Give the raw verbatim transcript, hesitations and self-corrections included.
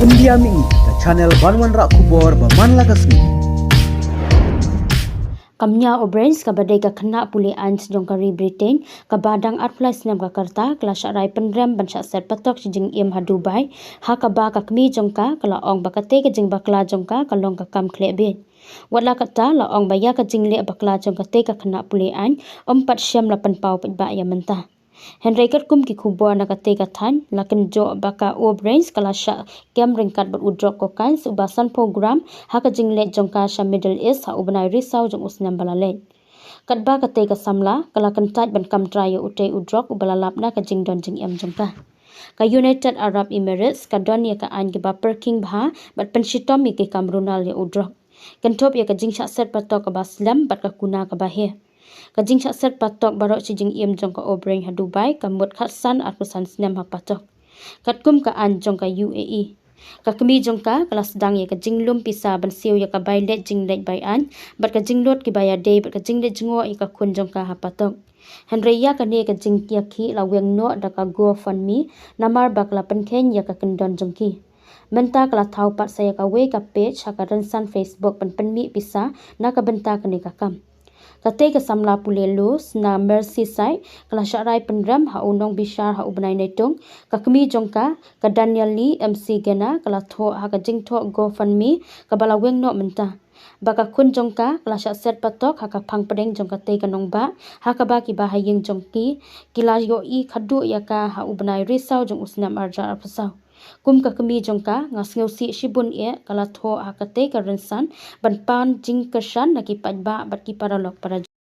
India Mini, ka channel ban wanrah khubor ba man la ka sngi. Ka Mia O'Brien, kaba dei ka khynnah pule aiñ jong ka ri Britain, kaba dang arphew lai snem ka rta, ka la shah rai pynrem ban shah set patok shi jingim ha Dubai, ha kaba ka kmie jong ka, ka la ong ba katei ka jingbakla jong ka, ka long ka kam khleh beit. Wat la katta, la ong ba ïa ka jingleh bakla jong katei ka khynnah pule aiñ, ym pat shym la pynpaw paidbah ïa mynta. Hynrei katkum ki khubor na katei ka thaiñ, la kynjoh ba ka O'Brien ka la shah kem ryngkat bad u drok kokain uba sanphew gram, ha ka jingleit jong ka sha Middle East ha u bnai risaw jong u snem ba la leit. Katba katei ka samla, ka la kyntait ban kam trai ïa utei u drok uba la lap na ka jingdon jingem jong ka. Ka United Arab Emirates, ka don ïa ka aiñ kaba pyrkhing bha, bad pynshitom ïa ki kam runal ïa u drok. Kynthup ïa ka jingshah set patok kaba slem, bad ka kuna kaba heh. Ka jingshah set patok baroh shi jingim jong ka O'Brien ha Dubai, ka mut khatsan arphew san snem ha patok. Katkum ka aiñ jong ka U A E. Ka kmie jong ka, ka la sdang ïa ka jinglum pisa ban siew ïa ka bai leit jingleit bai aiñ, bad ka jinglut kiba ïadei, bad ka jingleit jngoh ïa ka khun jong ka ha patok. Hynrei ïa kane ka jingïakhih la weng noh da ka GoFundMe, namar ba ka la pynkheiñ ïa ka kyndon jong ki. Mynta ka la thaw pat sa ïa kawei ka page ha ka rynsan Facebook ban pynmih pisa, na ka bynta kane ka kam. Katei ka samla pule Lewes na Merseyside, ka la shah rai pynrem ha u nongbishar ha u bnai Naitung, ka kmie jong ka, ka Danielle McKenna, ka la thoh ha ka jingthoh GoFundMe, kaba la weng noh mynta. Ba ka khun jong ka, ka la shah set patok ha ka phang pdeng jong katei ka nongbah, ha kaba kiba ha ïing jong ki, ki la ïohi khadduh ïa ka ha u bnai risaw jong u snem arhajar arphew saw. Kum ka kmie jong ka, nga sngewsih shibun eh, ka la thoh ha katei ka rynsan, ban pan jingkyrshan na ki paidbah bad ki paralok para